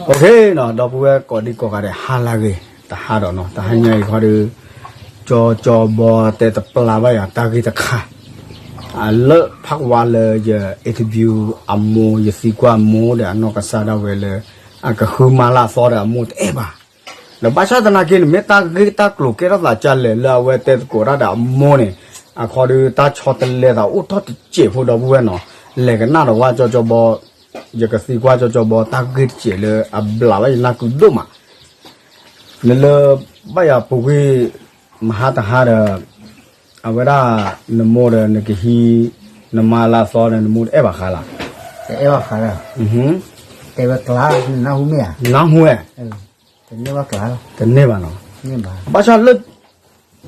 OK နီၤ ဒီပုၢ်ဝဲၢ်ကိးဒံကိးဂၤဒဲး ဟါလၢအဂ့ၤ တဟါဒီးနီၤ တဟါညါအံၤခီဒီး ကၠီကၠီဘီတဲတပျၢ်ဘၣ်ယၤတၢ်ဂ့ၢ်တခါ လၢဖးဝါလၢယ interview အမိၢ် ယသံကွၢ်အမိၢ်ဒီးအနီၢ်ကစၢ်ဒၣ်ဝဲလၢ အကဃုမၤလၢအသီဒီးအမိၢ်တအဲၣ်ဘၣ် ဒီးဘၣ်ဆၣ်သနာ်က့န့ၣ် မ့ၢ်တၢ်ဂ့ၢ်တၢ်ကျိၤကဲထီၣ်သးကလဲၣ် လၢအဝဲတဲသကိးတၢ်ဒီးအမိၢ်န့ၣ် အခီဒီးတၢ်ဆီတလဲသးအိၣ်ထီၣ်တစဲးဖိဒီပုၢ်ဝဲၢ်နီၤ လဲၤကနၣ်ဒီးဝဲကၠီကၠီဘီ ယကသံကွၢ်ကၠီကၠီဘီ တၢ်ဂ့ၢ်တစဲးလၢအဘျးဘၣ်ယနၢ်ကုဒိၣ်မး နလၢ ဘၣ်ယၤပူၤကွံာ် မဟါတဟါဒီး အဝဲဒၣ် နမိၢ်ဒီးနကဟံး နမါလၢအသီဒီး နမိၢ်တအဲၣ်ဘၣ်ဃါလၢ် တအဲၣ်ဘၣ်ဃါလၢ် တဲဝဲကျါ နနၢ်ဟူမ့ၢ်ဧါ နၢ်ဟူဝဲ တန့ၢ်ဘၣ်ကျါ တန့ၢ်ဘၣ်နီၤ ဘၣ်ဆၣ်လၢ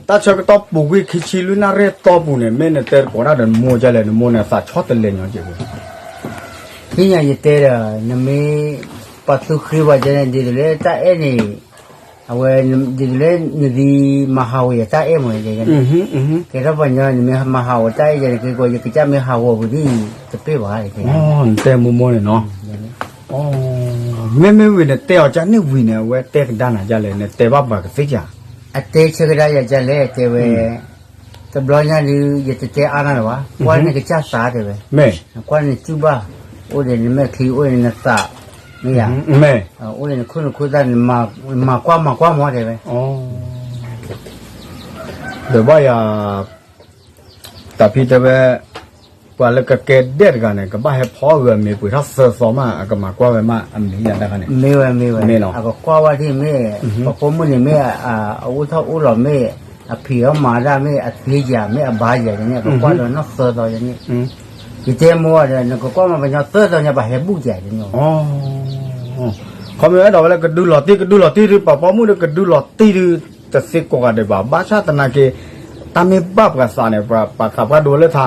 တၢ်ဆၢကတီၢ်ပူၤကွံာ်ခံဆံလွံၢ်နၣ်ရံၣ်အတီၢ်ပူၤန့ၣ် မ့ၢ်နတဲသကိးတၢ်ဒီးနမိၢ်ဒ်လဲၣ် နမိၢ်န့ၣ် သးဆီတလဲညီကဲး သ့ၣ်ညါယတဲဒီး နမ့ၢ် ပှၤသူဃ့ပှၤကဲန့ၣ် ဒ်သိးလၢတၢ်အဲၣ်န့ၣ် အဝဲ ဒ်သိးလၢနဒ်မၤဟးဂီၤယတၢ်အဲၣ်မ့ၢ်န့ၣ် ကဲထီၣ်ပှၤညီ နမ့ၢ်မၤဟးဂီၤတၢ်အဲၣ်ယဲန့ၣ် ကဲကိး ယကစၢ်မ့ၢ်ဟးဂီၤပူၤဒ်အံၤ တပ့ၢ်ဘၣ် နတဲမိၢ်မိၢ်န့ၣ်နီၤ မ့မ့ၢ်ဝံၤနတဲအီၤကန့ၣ်ဝံၤန့ၣ် အဝဲတဲကဒါနၤဒ်လဲၣ် နတဲဘၣ်ပှၤကသ့ၣ်ဧါ အတဲဆၢကဒါယၤဒ်လဲၣ် တဲဝဲ တဘျီညါဒုး ယတတဲအါနၤလၢၤဘၣ် ကွၢ်န့ၢ်နကစၢ်သးတဲဝဲ ကွၢ်န့ၢ်နစုဘၣ် အိၣ်ဒီးနမဲာ်ချံ အိၣ်ဒီးနသး မ့ၢ်ဧါ အိၣ်ဒီးနခိၣ်နူာ်ခိၣ်သၣ် နမၤကွၢ်မၤကွၢ်မးတဲဝဲ ဒီးဘၣ်ယၤ တၢ်ဖံတဲဝဲ ပှၤလၢကကဲဒဲၣ်တဂၤန့ၣ် ကဘၣ်ဟဲဖီအီၣ်ဂၢၢ်မ့ၤပှ့ၤထီၣ်သၢသီမး အကမၤကွၢ်ဝဲမး အမ့ၢ်ယၤတၢ်ခါန့ၣ် မ့ၢ်ဝဲမ့ၢ်ဝဲ အကကွၢ်ဝဲဒ်မ့ၢ် ပှၤပိာ်မုၣ်န့ၣ်မ့ၢ် အအိၣ်ထီၣ်အိၣ်လီၤမ့ၢ် အဖံးအီၣ်မၤဒၣ်မ့ၢ် အသ့ယၤမ့ၢ်အဘါယၤန့ၣ် အကကွၢ်ဒီးနီၢ်သၢသီယၤန့ၣ် ယတဲမိၢ်ဒီး နကကွၢ်မးပှၤညီသၢသီညါ ပှၤဟဲဘူးယၤန့ၣ် ခီမ့ၢ်အဲၣ်ဒိးဝဲလၢကဒုလီၤတံၢ် ကဒုလီၤတံၢ်ဒုး ပှၤပိာ်မုၣ်ဒီးကဒုလီၤတံၢ်ဒုး တသ့ကိးဂၤဒဲးဘၣ် ဘၣ်ဆၣ်သနာ်က့ တၢ်မ့ၢ်ဘၣ်ပှၤသးန့ၣ် ပှၤသးပှၢ်ဒိလၢထါ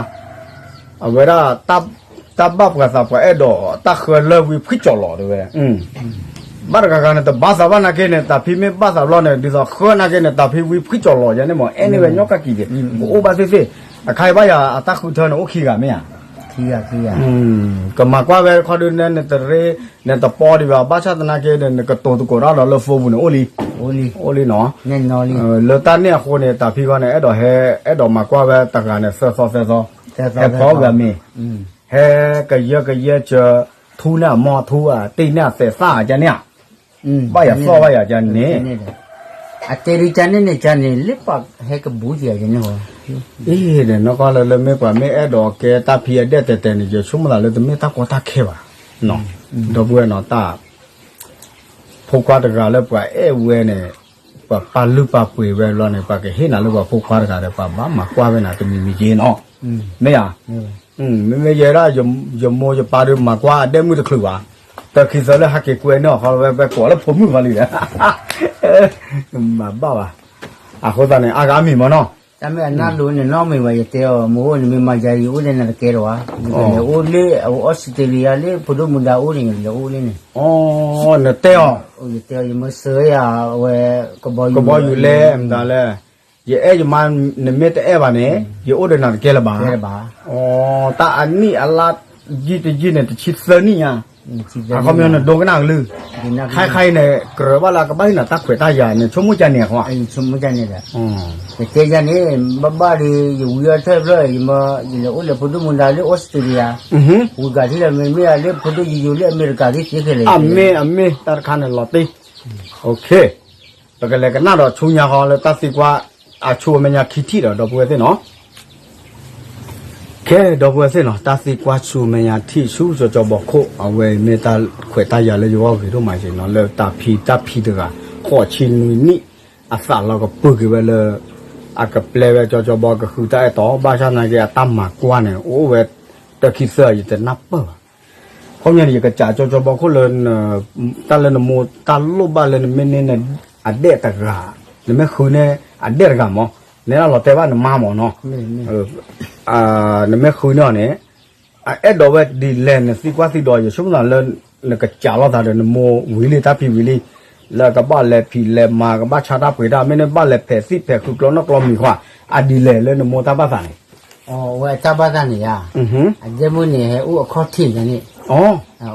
အဝဲဒၣ် တၢ်ဘၣ်ပှၤသးပှၢ်အဲၣ်ဒိး တၢ်ဃၢလၢဝံဖှံကၠီၤလီၤတဲဝဲ ဘၣ်တဂၤဂၤန့ၣ် တဘၣ်သးဘၣ်နာ်က့န့ၣ် တၢ်ဖံမ့ၢ်ဘၣ်သးဘျီန့ၣ် ဒ်သိးဃၢနာ်က့န့ၣ် တၢ်ဖံဝံဖှံကၠီၤလီၤယၤန့ၣ်မ့ၢ် အဲန့ၣ်ဝဲညီကကံၤက့ၤ ကအိၣ်ဘၣ်သ့ၣ်သ့ၣ် အခါအံၤဘၣ်ယၤအတၢ်ဃုထၢန့ၣ် အိၣ်ခံဂၤမ့ၢ်ဧါ ကမၤကွၢ်ဝဲခီဒုးနဲ နတရ့ နတပီဒံးဘၣ် ဘၣ်ဆၣ်သနာ်က့န့ၣ် နကတိၤသကိးတၢ်ဒီးလၢ phone ပူၤန့ၣ် အိၣ်လံ အိၣ်လံနီၤ လၢတၢ်န့ၣ်အဃိန့ၣ် တၢ်ဖံဃီန့ၣ် အဲၣ်ဒိးဟဲ အဲၣ်ဒိးမၤကွၢ်ဝဲတဂၤန့ၣ် သၢသီသၢသီ ဟဲဖီအီၣ်ဂၢၢ်မ့ၤ ဟဲကယၢကယဲစၢၤ ထူန့ၢ်အမိၢ်ထူ တ့ၢ်န့ၢ်အသဲးသၣ်ကန့ၣ်ဧါ ဘၣ်ယၤသီၣ်ဘၣ်ယၤကန့ၣ် အတဲဒုးကန့ၣ်န့ၣ်ကန့ၣ် လၢပှၤဟဲကဘူးကန့ၣ် အ့န့ၣ် နီၢ်ကီၢ်လၢလၢမ့ၢ်ပှၤမ့ၢ်အဲၣ်ဒိးကဲတၢ်ဖံအဒဲၣ်တဲာ်တဲာ်န့ၣ် ယဆိကမိၣ်သးလၢတမ့ၢ်တၢ်ကီတၢ်ခဲဘၣ် ဒီပုၢ်ဝဲၢ်နီၤ တၢ် ဖိခွါတဂၤလၢပှၤအဲၣ်ဝဲန့ၣ် ပှၤပာ်လုၢ်ပာ်ပှ့ၤဝဲဘျီန့ၣ် ပှၤကဟ့ၣ်နၤလၢပှၤဖိခွါတဂၤဒီး ပှၤဘၣ်မၤကွၢ်ဝဲနၤတမံၤမံၤက့ၤနီၤ မ့ၢ်ဧါ မ့မ့ၢ်ယဲဒၣ် ယမိၢ်ယပၢ်ဒီးမၤကွၢ်အဒဲၣ်မုၣ်တချုးဘၣ် တၢ်ခံသၢလၢဟးက့ၤကွဲန့ၢ်အီၤခီဝဲ ပှဲၤကိးလၢဖိမုၣ်ခီလံဒီး မၤဘၣ်ဘၣ် အဃိသတးန့ၣ် အါဂၤမံၤမးနီၤ တၢ်မ့ၢ်အနၢ်လိၤန့ၣ် နီၢ်မ့ၢ်ဘၣ်ယတဲအီၤ မ့ၢ်အိၣ်န့ၣ်မ့ၢ်မၤယၤယအိၣ်လၢနတကဲလၢၤဘၣ် ယကလဲၤအိၣ်လၢ အဝဲအီစထြ့လယါလၢဖိဒိၣ်မူဒါအိၣ်န့ၣ် ယလဲၤအိၣ်လၢန့ၣ် နတဲအီၤ ယတဲအီၤ ယမ့ၢ်စၢၤယၤ အဝဲ ကဘီယူၤ ကဘီယူၤလဲၣ် မတၤလဲၣ် ယအဲၣ်ယမါ နမ့ၢ်တအဲၣ်ဘၣ်န့ၣ် ယအိၣ်ဒီးနၤတကဲလၢၤဘၣ် တၢ်အနံၣ်အလါ ယံာ်တယံာ်န့ၣ် တဆံသၢနံၣ်ညါ အခီပညီနဒိကနၣ်ကလုၢ် ခဲခါအံၤန့ၣ် ကြၢးဘၣ်လၢကဘၣ်ဟ့ၣ်နၤတၢ်ခွဲးတၢ်ယာ်န့ၣ် ဆိကမိၣ်ကန့ၣ်အဃိ ယတဲယၤန့ၣ် ဘၣ်ဘၣ်ဒီး ယဝံအီၣ်ထၢၣ်ဖျၢၣ် ယမ့ၢ် ယလဲၤအိၣ်လၢဖိဒိၣ်မူဒါလၢအီစထြ့လယါ ဝံၤဂၤထံၣ်လၢမ့မ့ၢ်လၢဖိဒိၣ်ယိယိလၢအမဲရကၤသ့သ့ခဲလၢာ် အမ့ၢ်အမ့ၢ် တၢ်တခါန့ၣ်လီၤတံၢ် ပကလဲၤကနၣ်ဒီးဆူညါဃီလၢတၢ်သံကွၢ် အဆူအမဲာ်ညါခံထံၣ်ဒီး ဒီပုၢ်ဝဲၢ်သ့ၣ်နီၤ ကဲ ဒီပုၢ်ဝဲၢ်သ့ၣ်နီၤ တၢ်သံကွၢ်ဆူမဲာ်ညါထံၣ်ဆူကၠီကၠီဘီခိၣ် အဝဲမ့ၢ်တၢ်ခွဲးတၢ်ယာ်လၢယဂီၢ်ဂ့ၤဒိၣ်မးက့ၤနီၤ လၢတၢ်ဖံတၢ်ဖံတဂၤ ဃိးဆံနွံနံၣ် အသးလီၤကပၢၢ်က့ၤဝဲလၢ အကပျဲဝဲကၠီကၠီဘီကဃုတၢ်အဲၣ်တီ ဘၣ်ဆၣ်သနာ်က့ အတၢ်မၤကွၢ်န့ၣ် အိၣ်ဝဲတၢ်ခံသၢ ယတနၢ်ပၢၢ်ဘၣ် ခီပညီန့ၣ် ယကစးကၠီကၠီဘီခိၣ်လၢ တၢ်လၢနမိၢ်တၢ်လိၣ်ဘၣ်လၢနမ့ၢ်န့ၢ်အဒဲၣ်တဂၤ နမ့ၢ်ဃုန့ၢ်အဒဲၣ်တဂၤမး နလီၤတဲာ်ဘၣ်နမါမးနီၤ နမ့ၢ်ဃုန့ၢ်အီၤန့ၣ် အအဲၣ်ဒိးဝဲဒ်လဲၣ် နသံကွၢ်သံဒိး ယဆိကမိၣ်သးလၢ နကစးလိာ်သးဒီးနမိၢ်ဝံၤလံ တၢ်ဖံးဝံၤလံ လၢကဘၣ်လဲၤဖံးလဲၤမၤ ကဘၣ်ဆါတၢ်ပှ့ၤတၢ် မ့ၢ်န့ၢ်ဘၣ်လဲၤဖဲးသံၣ်ဖဲးဃုကျီနီၣ်ကျီမံၤဃီ အဒ်လဲၣ်လၢနမိၢ်တၢ်ဘၣ်သးန့ၣ် အဝဲအတၢ်ဘၣ်သးန့ၣ်ဧါ, အဒဲမုၣ်န့ၣ် ဟဲအိၣ်အခီၣ်ထံးန့ၣ်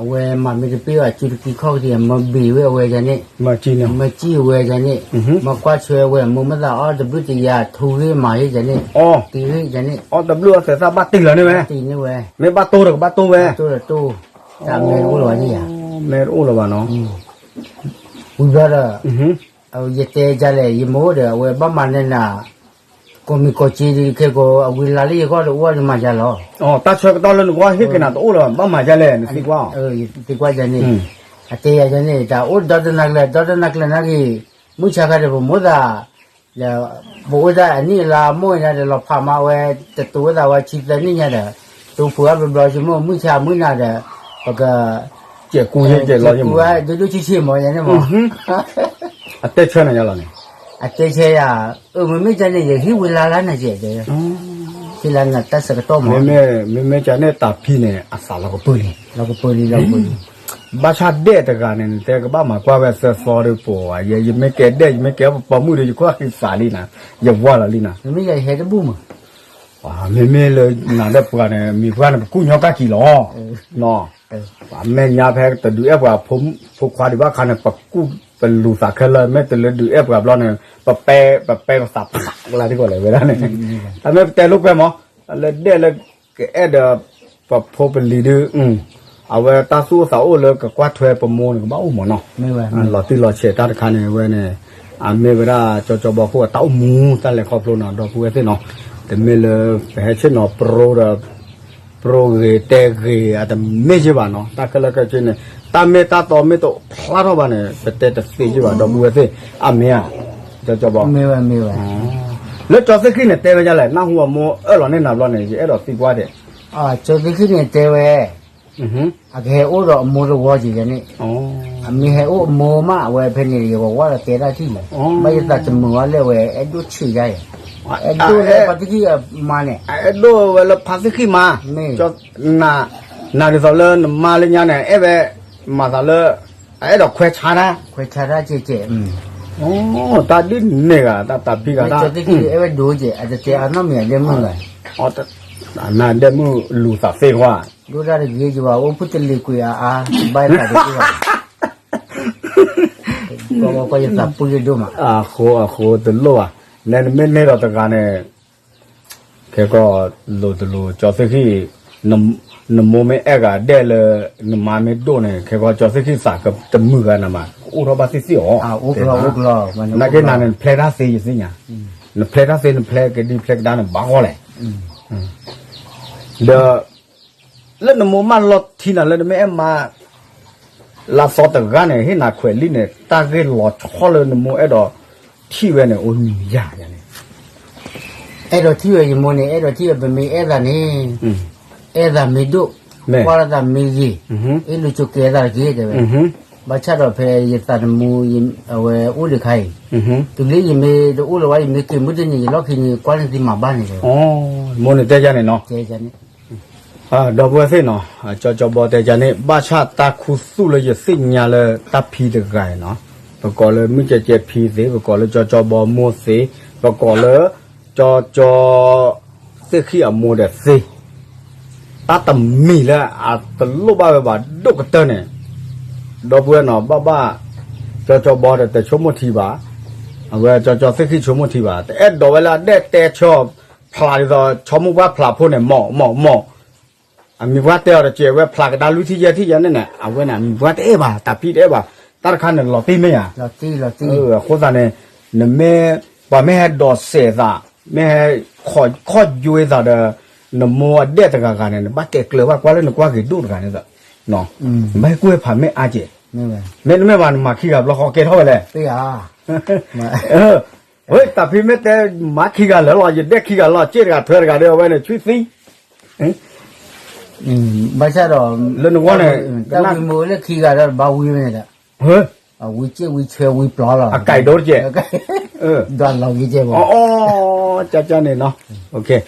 အဝဲမၤမ့ၢ်တပ့ၢ်ဘၣ် စုတကံခီၣ်ကတံၢ် မၤဘ့ၣ်ဝဲအဝဲယၤန့ၣ်, မၤစံၣ်ဝဲယၤန့ၣ်, မၤကွၢ်ထွဲဝဲ မိၢ်မ့ၢ်သးအီၣ်တဘျုးတယၤ ထူဂ့ၤမၤဂ့ၤယၤန့ၣ်, တ့ဂ့ၤယၤန့ၣ်, အီၣ်တဘျုးအီသဲးသၣ်ဘၣ်တ့ၢ်လီၤန့ၣ်ဝဲ, မ့ၢ်ဘၣ်တိၢ်ဒီးကဘၣ်တိၢ်ဝဲ, တိၢ်ဒီးတိၢ်, တၢ်မဲတအိၣ်လၢၤဘၣ်န့ၣ်ယၤ, မဲတအိၣ်လၢၤဘၣ်နီၤ, ဝံၤဘျီဒီး ယတဲယၤလဲၣ် ယမိၢ်ဒီး အဝဲဘၣ်မၤန့ၢ်နၤ ကိးမံၤကိးက့ဒ်ခဲကိး အဝံၤလါလၢယဂီၢ်တအိၣ်ဒီးမၤယၤလီၤ. တၢ်ဆၢကတီၢ်လၢနဂီၢ်ဟ့ၣ်က့ၤနၤတအိၣ်လၢၤဘၣ် ဘၣ်မၤယၤလဲၣ် နသံကွၢ်အီၤ, သံကွၢ်ယၤန့ၣ်, အတဲယၤယၤန့ၣ် တၢ်အိၣ်ဒီတနၤကျၢၤ ဒီတနၤကျၢၤနာ်က့ၤ, မုၢ်ဆါခါဒီးပမိၢ်သး ဒီး ပအိၣ်တၢ်အနံၣ်အလါမိၢ်အံၤဒီး လီၤဖးမးဝဲ တတိၤဝဲသးဝဲဆံသၢနံၣ်ညါဒီး တိၤဖုးအါဘျီဘျီ ယမိၢ်မုၢ်ဆါမုၢ်နၤဒီး ပက ကဲကူယဲကဲလီၤယမိၢ် ဒိၣ်ဒိၣ်ဆံးဆံးမးယၤန့ၣ်မး အတဲဆၢနၤယၤလီၤန့ၣ်, အတဲဆၢယၤ, အၢ မ့မ့ၢ်ကန့ၣ် ယဟံၣ်ဝံၤလါလါနၤကဲးတဲ, ဟံၣ်လါနၤတၢ်ဆၢကတီၢ်မး, မ့မ့ၢ်ကန့ၣ်တၢ်ဖံးန့ၣ် အသးလီၤကပၢၢ်လံ, လီၤကပၢၢ်လံ လီၤကပၢၢ်လံ, ဘၣ်ဆၣ်ဒဲၣ်တဂၤန့ၣ် နတဲကဘၣ်မၤကွၢ်ဝဲသၢသီဒီးပိာ်, ယမ့ၢ်ကဲဒဲၣ် ယမ့ၢ်ကဲပပိာ်မုၣ်ဒီး ယခိၣ်ဃံသးလံနၤ, ယဝါလီၤလံနၤ, မ့မ့ၢ်ယဟဲတဘူၣ်မး မ့မ့ၢ်လၢနၤဒီးပှၤန့ၣ် မံၤပှၢ်န့ၣ် ပကူၣ်ညီကၣ်ကံၤလီၤ. ပှၤမဲာ်ညါဖဲတဒုးအဲၣ်ပှၤဖိခွါဒံးဘၣ်ခါန့ၣ် ပကူၣ်ပလူၤသးခဲလၢာ် မ့ၢ်တလၢဒုးအဲၣ်ပှၤဘျီန့ၣ် ပပဲ ပပဲပသးဖးကလါဒ်ကီးလဲၣ်ဝဲဒၣ်န့ၣ်, တၢ်မ့ၢ်ပတဲလိာ်ကွဲမး, လၢဒဲၣ်လၢကအဲၣ်ဒီး ပဖိပလံၤဒုး အဝဲတၢ်သူၣ်အိၣ်သးအိၣ်လၢကကွၢ်ထွဲပမိၢ်န့ၣ် ကဘၣ်အိၣ်မးနီၤ, လီၤတံၢ်လီၤဆဲးတၢ်တခါန့ၣ်ဝဲန့ၣ်, အမ့ၢ်ဝဲဒၣ်ကၠီကၠီဘီခိၣ်အတၢ်အိၣ်မူတၢ်လဲၤခီဖျိနီၤ ဒီပုၢ်ဝဲၢ်သ့ၣ်နီၤ, တမ့ၢ်လၢ ပဟဲဆ့ၣ်နီၤပြိဒီး ပြိဂ့ၤတဲဂ့ၤ အတမ့ၢ်ယ့ၢ်ဘၣ်နီၤ, တၢ်ခဲလၢာ်ခဲဆ့န့ၣ် တၢ်မ့ၢ်တၢ်တီမ့ၢ်တဖျါထီၣ်ဘၣ်န့ၣ် ပတဲတသ့ယ့ၢ်ဘၣ် ဒီပုၢ်ဝဲၢ်သ့ၣ်, အမ့ၢ်ဧါ, ကၠီကၠီဘီ, လၢကၠီသ့ၣ်ခံန့ၣ်တဲဝဲဒ်လဲၣ် နၢ်ဟူအမိၢ်အၢၣ်လီၤန့ၢ်နၤဘျီန့ၣ် ယအဲၣ်ဒိးသံကွၢ်ဒဲး, ကၠီသ့ၣ်ခံန့ၣ်တဲဝဲ အကဟဲအိၣ်ဒီးအမိၢ်တဝီက့ၤယၤန့ၣ်, အမ့ၢ်ဟဲအိၣ်အမိၢ်မး အဝဲဖဲန့ၣ် ယကဝၢ်ဒီးတဲတၢ်ထံၣ်မး, ဘၣ်ယသးတမုာ်ဝဲလၢအဝဲအဲၣ်ဒိၣ်ဆံးယါအံၤ, အဲၣ်ဒိၣ်လၢပှၤသ့ၣ်ခံဂၤမါန့ၣ်, အဲၣ်ဒိၣ်ဝဲလၢဖါသ့ၣ်ခံမါ, နၤဒ်သိးလၢနမါလၢညါန့ၣ် အဲၣ်ဝဲ မၤသးလၢ အအဲၣ်ဒိးခွဲးဆါတၢ်, ခွဲးဆါတၢ်ကဲးကဲး, တၢ်ဒ်န့ၣ်ဂၤ တၢ်တၢ်ဖံးဂၤတၢ်, အဲၣ်ဝဲဒိၣ်ကဲး အတတဲအနီၢ်မ့ၢ်အဒဲမုၣ်ဂၤ နဒဲမုၣ်လူၤသးသ့ကွၢ်, ဒိၣ်တၢ်တဂ့ၤယဘၣ် အိၣ်ဖုတလ့ၤကွံာ်အါအါ, ဘၣ်ယသးတဂ့ၤဘၣ်, ကီကီယသးပှံၢ်ယဒိၣ်မး, အဃိအဃိတလိၣ်ဘၣ်, နဲနမ့ၢ်န့ၢ်ဒီးတဂၤန့ၣ်, ခဲကီၢ်လိၤတလိၤ ကၠီသ့ၣ်ခံ, နမိၢ်မ့ၢ်အဲၣ်ဂၤဒဲၣ်လၢ နမါမ့ၢ်ဒိၣ်န့ၣ် ခဲကီၢ်ကၠီသ့ၣ်ခံသးကတမုာ်ဂၤနၤမး ကအိၣ်ထီၣ်ဘၣ်သ့ၣ်သ့ၣ်အီၤ, နာ်က့နၤန့ၣ် နဖျဲတၢ်သ့ယသ့ၣ်ညါ, နဖျဲတၢ်သ့ နဖျဲကဒံဖျဲကဒါန့ၣ် ဘၣ်ဂီၢ်လဲၣ်, ဒီး လၢနမိၢ်မၢလီၤထံနၤလၢနမ့ၢ်အဲၣ်မါ လါသီတဂၤန့ၣ် ဟ့ၣ်နၤခွဲးလံန့ၣ် တၢ်ဂ့ၢ်လီၤဆီလၢနမိၢ်အဲၣ်ဒိးထံၣ်ဝဲန့ၣ် အိၣ်မံၤယၤန့ၣ်, အဲၣ်ဒိးထံၣ်ဝဲယမိၢ်န့ၣ် အဲၣ်ဒိးထံၣ်ဝဲပမ့ၢ်အဲၣ်သးန့ၣ်, အဲၣ်သးမ့ၢ်ဒိၣ်, ကွၢ်လၢသးမ့ၢ်ဂ့ၤ, အ့ၣ်လိာ်ဆိးက့ၤသးတက့ၢ်တဲဝဲ, ဘၣ်ဆၣ်ဒီးဖဲယသးသမူ အဝဲအိၣ်ဒံးခါအံၤ, တုၤလၢယမ့ၢ်တအိၣ်လၢၤဝဲ ယမ့ၢ်က့ၤမုၢ်တနံၤ ယလီၢ်ခံန့ၣ် ကွၢ်န့ၢ်သုမၤဘၣ်န့ၣ်တဲဝဲ, မိၢ်န့ၣ်တဲယၤန့ၣ်နီၤ, ဒီပုၢ်ဝဲၢ်သ့ၣ်နီၤ, ကၠီကၠီဘီတဲယၤန့ၣ် ဘၣ်ဆၣ်တၢ်ခူသူၣ်လၢယသ့ၣ်ညါလၢတၢ်ဖံးတဂၤအံၤနီၤ, ပကိးလၢမုၢ်ကဲကဲဖံသ့, ပကိးလၢကၠီကၠီဘီမိၢ်သ့, ပကိးလၢ ကၠီကၠီသ့ၣ်ခံအမိၢ်ဒီးသ့, တၢ်တမံၤလၢအတလိၣ်ဘၣ်ဝဲဘၣ်ဒိၣ်ကတၢၢ်န့ၣ်, ဒီပုၢ်ဝဲၢ်နီၤ ဘၣ်ဘၣ် ကၠီကၠီဘီဒီးတဆိကမိၣ်ထံဘၣ်, အဝဲကၠီကၠီသ့ၣ်ခံဆိကမိၣ်ထံဘၣ်, တအဲၣ်ဒိးဝဲလၢအဒဲၣ်တဲဆၢ ဖျးဒ်သိး ဆီမိၢ်ပှၢ်ဖျးဖိန့ၣ် မီၢ်မီၢ်မီၢ်, အမံၤပှၢ်တဲအီၤတစဲးဝဲဖျးကဒါလွံၢ်ထံၣ်ယဲၢ်ထံၣ်ယဲၢ်န့ၣ်န့ၣ် အဝဲန့ၣ် အမံၤပှၢ်တအဲၣ်ဘၣ် တၢ်ဖံးတအဲၣ်ဘၣ်, တၢ်တခါန့ၣ်လီၤတံၢ်မ့ၢ်ဧါ, အဃိသတးန့ၣ် နမ့ၢ် ပှၤမ့ၢ်ဟဲဒိးစဲးသး မ့ၢ်ဟဲခီၣ်ယွဲသးဒီး နမိၢ်အဒဲၣ်တဂၤဂၤန့ၣ် နဘၣ်တဲကျၢၤဘၣ်ကွၢ်လၢနကွၢ်ဂ့ၤဒိၣ်တဂၤန့ၣ်, နဘၣ်ဟဲကွၢ်ဖးမ့ၢ်အါကဲး, မ့တမ့ၢ်ဘၣ်နမၤခံဂၤဘျီဃီကဲထီၣ်ဝဲလဲၣ်, ဝဲတၢ်ဖံးမ့ၢ်တဲမၤခံဂၤလၢာ်လီၤ ယဒဲၣ်ခံဂၤလီၤ စ့ၣ်တဂၤထွဲတဂၤဒီးအဝဲန့ၣ် ဆူသံ ဘၣ်ဆၣ်ဒီး လၢနဂီၢ်န့ၣ် တၢ်ဝံမုာ်လၢခံဂၤဒီးဘၣ်ဝံမ့ၢ်န့ၣ်ဒီး ဝံစ့ၣ်ဝံဆွဲဝံပျီလီၤ အကဲးဒိၣ်တကဲး ဒွးလီၤဝံကဲးဘၣ် ကကန့ၣ်နီၤ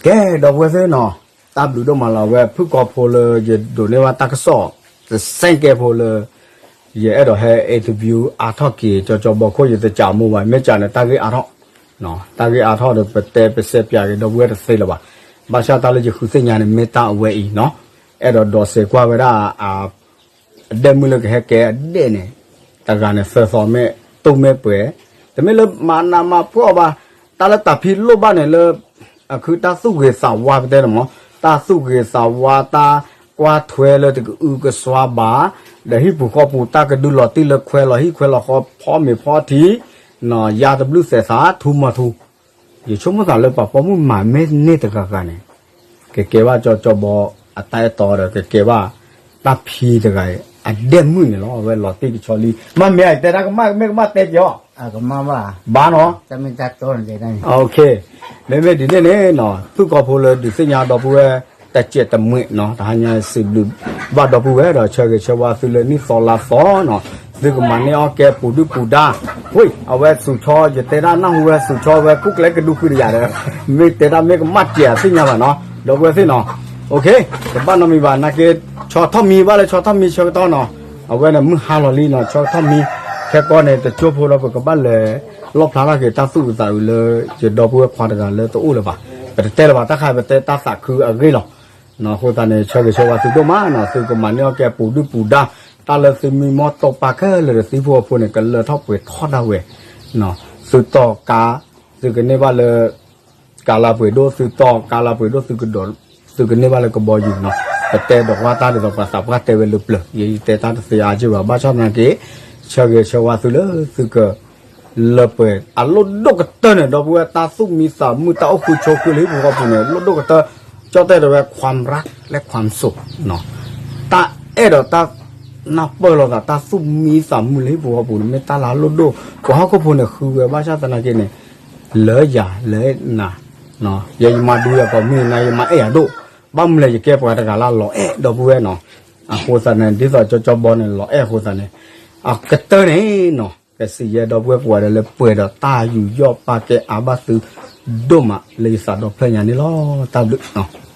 ကဲ ဒီပုၢ်ဝဲၢ်သ့ၣ်နီၤ တၢ်ဘျုးဒိၣ်မးလီၤ အဝဲဖုၣ်ကိာ်ဖိလၢယဒိးန့ၢ်ဘၣ်တၢ်ကစီၣ် တစဲးကဲဖိလၢ ယအဲၣ်ဒိးဟဲ interview အါထီၣ်က့ၤ ကၠီကၠီဘီခိၣ် ယတကးမိၢ်ဘၣ် မ့ၢ်ကးန့ၣ် တၢ်ဂ့ၢ်အါထီၣ် တၢ်ဂ့ၢ်အါထီၣ်ဒီး ပတဲပစဲးပၠးက့ၤ ဒီပုၢ်ဝဲၢ်တသ့လၢၤဘၣ် ဘၣ်ဆၣ်တၢ်လၢယဃုသ့ၣ်ညါန့ၣ် မ့ၢ်တၢ်အဝဲအံၤနီၤ အဲၣ်ဒိးဒိးစဲးကွၢ်ဝဲဒၣ် အဒဲၣ်မုၣ်လၢကဟဲကဲအဒဲၣ်န့ၣ်, တဂၤန့ၣ် သၢသီမ့ၢ်တိၢ်မ့ၢ်ပှဲၤ, တမ့ၢ်လၢမၤနးမၤဖှီၣ်ဘၣ်, တၢ်လၢတၢ်ဖံးလိၣ်ဘၣ်န့ၣ်လၢ အခုတၢ်သူၣ်ဂ့ၤသးဝါပတဲန့ၣ်မး, တၢ်သူၣ်ဂ့ၤသးဝါ တၢ်ကွၢ်ထွဲလၢတကအုကစွါဘၣ်, ဒီးဟံၣ်ပူၤဃီပူၤတၢ်ကဒုးလီၤတံၢ်လၢခွဲးလီၤဟံၣ်ခွဲးလီၤဃီ ဖီမ့ၤဖီထံ, ယါတဘျုးသဲးသး ထူမီၤထူ ယဆိကမိၣ်သးလၢပှၤပိာ်မုၣ်မၤမ့ၢ်န့ၢ်တဂၤဂၤန့ၣ်, ကကဲဘၣ်ကၠီကၠီဘီအတၢ်အဲၣ်တီဒီး ကကဲဘၣ်တၢ်ဖံးတဂၤအံၤ အဒဲၣ်မုၣ်န့ၣ်လီၤ. အဝဲလီၤတံၢ်ကဆီလံ, မ့မ့ၢ်အတဲတၢ်ကမၣ် မ့ၢ်ကမၣ်တဲက့ၤအီၤ, ဘၣ်နီၤ, မ့မ့ၢ်ဒ်န့ၣ်န့ၣ်နီၤ, သူၣ်ကီၢ်ဖိလၢဒုးသ့ၣ်ညါဒီပုၢ်ဝဲၢ် တစဲးတမှဲးနီၤ, တဟါညါစံးဘျုးဘၣ်ဒီပုၢ်ဝဲၢ်ဒီး ဆၢဂ့ၤဆၢဝါသုလၢနံၣ်သီလါသီနီၤ, သုကမၤန့ၢ်အီၣ်ကဲပူၤဒုၣ်ပူၤဒါ, ဝ့ၢ် အဝဲသူၣ်ဆီ ယတဲဒၣ်နၢ်ဟူဝဲသူၣ်ဆီဝဲ ကူၣ်ကျဲကဒူဃုာ်တယၤဒီး, မ့ၢ်တဲဒၣ်မ့ၢ်ကမၣ်စဲးသ့ၣ်ညါဘၣ်နီၤ, ဒီပုၢ်ဝဲၢ်သ့ၣ်နီၤ, တဘၣ်နီတမံၤဘၣ် နာ်က့, ဆီထီၣ်မံဘၣ်လၢဆီထီၣ်မံဆၢကတီၢ်နီၤ, အဝဲန့ၣ်မုၢ်ဟါလီၤလံနီၤ, ဆီထီၣ်မံ, ခဲကီန့ၣ် တကၠိဖိဒီးပကဘၣ်လဲၤ လီၣ်ဖျါထီၣ်က့ၤတၢ်သူၣ်အုးသးအုးလၢ ယဒီပုၢ်ဝဲၢ်ခွါတဂၤလၢတအိၣ်လၢၤဘၣ်, ပတတဲလၢၤဘၣ် တၢ်ခါပတဲတၢ်သးခုအဂ့ၢ်လီၤ. အဃိသတးန့ၣ် ဆၢဂ့ၤဆၢဝါသုဒိၣ်မးနီၤ, သုကမၤန့ၢ်အီၣ်ကဲပူၤဒုၣ်ပူၤဒါ, တၢ်လၢသုမံမီၢ်တိာ်ပာ်ခဲလၢာ်ဒီးသံဖိအဖိန့ၣ် ကလၢထီၣ်ပှဲၤထီၣ်ဒၣ်ဝဲ, သုတီၢ်ကါ, သုကန့ၢ်ဘၣ်လၢ ကါလၢပှ့ၤဒိၣ်, သုတီၢ်ကါလၢပှ့ၤဒိၣ်, သုကဒိး, သုကန့ၢ်ဘၣ်လၢကဘီယူၤနီၤ, ပတဲဒီးကွၢ်တၢ်ဒ်သိးပှၤသးပှၢ်တဲဝဲလၢပျၢၤ, ယတဲတၢ်တသ့အါက့ၢ်ဘၣ်, ဘၣ်ဆၣ်သနာ်က့, ဆၢဂ့ၤဆၢဝါသုလၢသုက လၢပှဲၤအလိၣ်ဒိၣ်ကတၢၢ်န့ၣ် ဒီပုၢ်ဝဲၢ် တၢ်သူၣ်မံသးမုာ် တၢ်အိၣ်ဃုဆိးဃုလၢဟံၣ်ပူၤဃီပူၤန့ၣ် လိၣ်ဒိၣ်ကတၢၢ်, ကၠီတဲဒီးဝဲ ความรัก လၢ ความสุข နီၤ, တၢ်အဲၣ်ဒီးတၢ်နၢ်ပၢၢ်လိာ်သး တၢ်သူၣ်မံသးမုာ်လၢဟံၣ်ပူၤဃီပူၤန့ၣ် မ့ၢ်တၢ်လၢအလိၣ်ဒိၣ်, ပှၤဟီၣ်ခိၣ်ဖိန့ၣ် ဃုဝဲဘၣ်ဆၣ်သနာ်က့န့ၣ်, လၢယၤလၢနၤ, ယဲယမၤဒူယၤ ပှၤမုၢ်နၤ ယမၤအဲၣ်ယၤဒိၣ်, ဘၣ်မနုၤလဲၣ် ယကဲပှၤတဂၤလၢလီၤအဲၣ် ဒီပုၢ်ဝဲၢ်နီၤ, အဃိသတးန့ၣ် ဒ်သိးကၠီကၠီဘီန့ၣ် လီၤအဲၣ်အဃိသတးန့ၣ်, အကတၢၢ်န့ၣ်နီၤ ကစံးယဲဒီပုၢ်ဝဲၢ်ကိးဂၤဒဲးလၢပှဲၤဒီးတၢ်ယူးယီၣ်ပာ်ကဲအါဘၣ်သု ဒိၣ်မးလၢယသးဒီဖျၢၣ်ညါန့ၣ်လီၤ. တၢ်ဘျုး